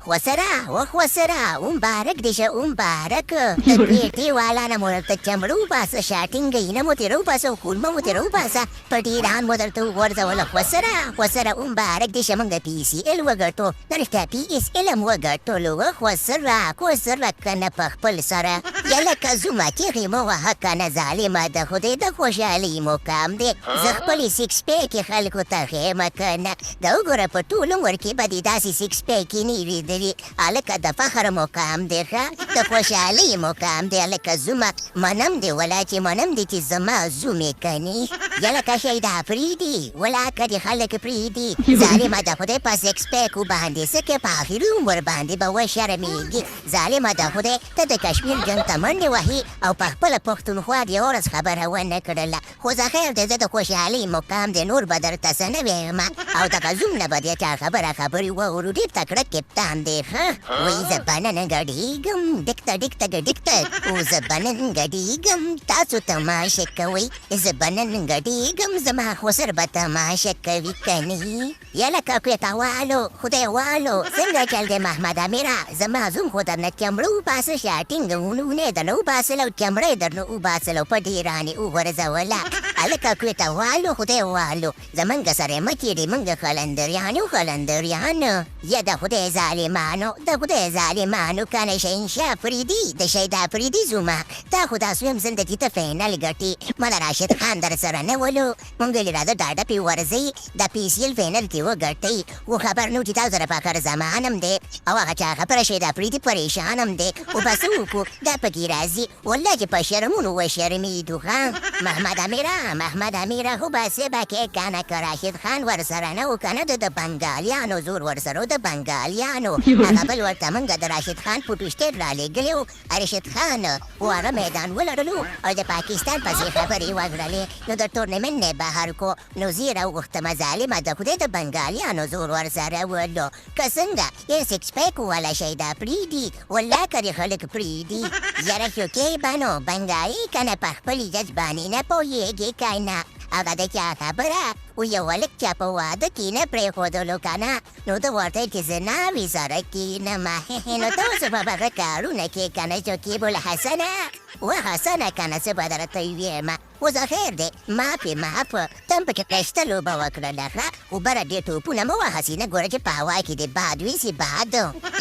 خسره و خسره، مبارک دې شه مبارک. د کویټې والا نه مو درته چمړه وباسه، شاټینګ نه مو ترې وباسه، خورما مو ترې وباسه، په ډېران مو درته وغورځوله. خسره خسره مبارک دې شه، موږ پي سي ایل وګټو، د رښتیا پي ایس ایل هم وګټلو. و خسره خسره که نه په خپل سره یلکه زومه چیغې مه وهه که نه ظالمه، د خدای د خوشحالۍ مقام دی. زه خپلې سیکس پیکې خلکو ته ښیمه که نه، دا وګوره په ټول عمر کې به دې داسې سیکس پیکې نه وي لیدلي. هلکه د فخر مقام دی، ښه د خوشحالۍ مقام دی. هلکه زومه منم دې ولا چې منم دې چې زما زوم یې کني. یلکه شیدا پرېږدي ولا که دې خلک پرېږدي ظالمه، د خدای په سیکس پیکو باندې څه کې په آخري عمر باندې به وشرمېږي. ظالمه د خدای، ته د کشمیر جنګ ته منډې وهې او په خپله پښتونخوا دې یوه ورځ خبره ونه کړله. خو زه خیر دی، زه د خوشحالۍ مقام دی، نور به درته څه نه وایم. او دغه زوم نه به د چا خبره خبرې واورو، ډېر تکړه کپتان دی. ښه وایي زه به نن ګډېږم ډیکته ډیکته ډیکته، او زه به نن ګډېږم، تاسو تماشه کوئ. زه به نن ګډېږم، زما خسر به تماشه کوي کني. یلکه کویته والو، خدای والو، څنګه چل دی محمد امیره؟ زما زوم خو درنه چمړه وباسه، شاټینګ ونه درنه وباسل او چمړه یې درنه وباسل او په ډېران یې وغورځوله. هلکه کویته والو، خدای والو، زمونږ سره مه کېږئ، مونږ قلندریان یو، قلندریان. یا د خدای ظالمانو، د خدای ظالمانو، کنه شهنشاه فریدي، د شیدا فریدي زومه، تا خو دا څویم ځل د چې ته فاینل ګټې. مله راشد خان در سره نه ولو، مونږ ویل راځه ډاډه پې ورځئ، دا پي سي ایل فاینل کې وګټئ. خو خبر نه و چې تاسو سره فخر زمان هم دی او هغه چا خبره شیدا فریدي پریشان هم دی. خو به څه وکړو، دا پکې راځي والله چې په شرمونو وشرمېدو. ښه محمد امیره، محمد امیره، خو به څه به کې کنه که راشد خان ورسره نه و کنه، د بنګالیانو زور ورسره و، د بنګالیانو هغه بل ورته مونږ د راشد خان فوټوسټیټ رالیږلی و. رشید خان و هغه میدان ولرلو او د پاکستان پسې خبرې وکړلې، نو د ټورنمنټ نه بهر کو. نو زه یې راوغوښتمه ظالمه د خدای، د بنګالیانو زور ورسره ولو که څنګه یې سکس پیک والا شیدا پرېږدي، والله که دې خلک پرېږدي. یاره شوکې به نو بنګالي که نه په خپل عزت باندې نه پوهېږي که نه. هغه د چا خبره و، یو هلک چا په واده کې نه پرېښودلو که نه، نو ده ورته چې زه ناوې سره کینم. نو تاسو به هغه کارونه کې که نه شکیب الحسنه و حسنه که نه، څه به درته ووایم. خو زه خیر دی، معاف یې معاف، ته هم پکې ښایسته لوبه وکړله. ښه خو بره ډېر ټوپونه مه وهه، هسې نه ګوره چې په هوا کې دې باد ویسي باد.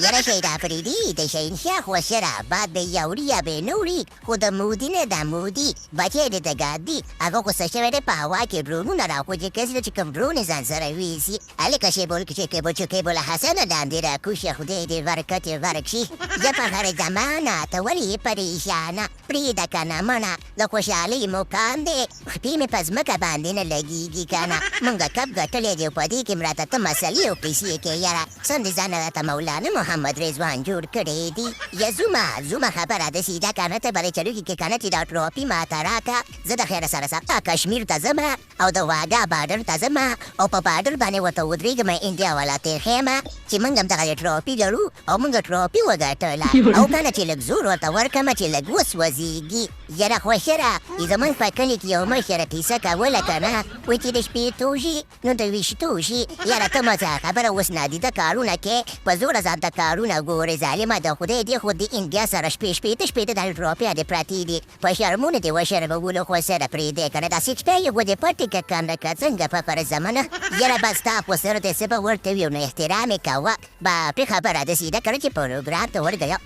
یاره شهید افریدي د شهنشاه خوشره باد به یې وړي یا به یې نه وړي، خو د مودي نه دا مودي بچی دې د ګادي هغه خو څه شوی دی، په هوا کې ډرونونه راخوځي کسي چې کوم ډرون یې ځان سره ویسي. هلکه شیبول کې کېبل چې کېبل حسنه لاندې راکوشه، خدای دې برکت یې ورکشي. زه په هر زمانه ته ولې یې پریشانه، پرېږده که نه مڼه د خوشحالۍ مقام دی، خپې مې په ځمکه باندې نه لګېږي که نه. مونږ کپ ګټلی دی او په دې کې هم راته ته مسلې او قیصې کوې. یاره سم دې ځانه راته مولانا محمد رضوان جوړ کړی دی. یا زومه زومه خبره داسې ده که نه، ته به د چلوکي کې که نه چې دا ټراپي ماته راکه، زه د خیره سره سره کشمیر ته ځم او د واګا بارډر ته ځم او په بارډر باندې ورته ودرېږم، انډیا والا ته ښیم چې موږ هم دغه ټراپي لرو او موږ ټراپي وګټله، او که نه چې لږ زور ورته ورکړم چې لږ وسوځېږي. یاره خوشره زموږ په کلي کې یو مشر کیسه کوله که نه، وایي چې د شپېتو شي نو د ویشتو شي. یاره ته مه ځه خبره اوس نادیده کارونه کې په زوره ځان ته کارونه ګورې. ظالمه د خدای دې خو د انډیا سره شپې شپېته شپېته د ټراپیا دې پرتې دي، په شرمونو دې وشرمولو. خو سره پرېږدې که نه داسې شپه یې ګودې پټې که کنه که څنګه په پر زمنه. یاره بس تا خو سر دی، څه به ورته وي، نو احترام یې کوه. باپې خبره داسې ده کړه چې پروګرام ته ورګیا.